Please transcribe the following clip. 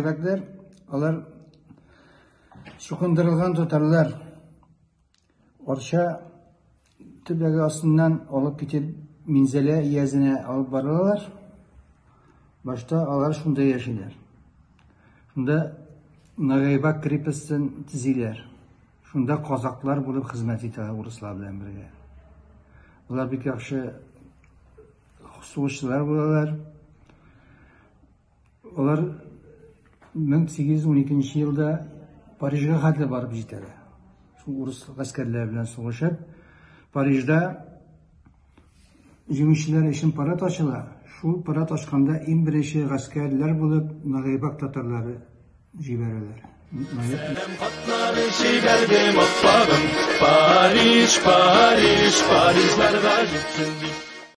Нагайбәкләр, алар чукындырылган татарлар. Арча төбәге астыннан алып китеп Минзәлә өязенә алып баралар. Башта алар шунда яшиләр. Шунда Нагайбак крепостен төзиләр. Шунда казаклар булып хезмәт итәләр урыслар белән бергә. Алар бик яхшы сугышчылар булалар. Алар 1812 елда Парижга хәтле барып җитәләр. Шул урыс гаскәрләре белән сугышып, Парижда җиңүчеләр өчен парад ачыла. Шул парад ачканда иң беренче гаскәрләр булып Нагайбак татарлары җибәрәләр. Сәлам хатлары җибәрдем аппагым, Париж, Париж, Парижларга җитсен дип.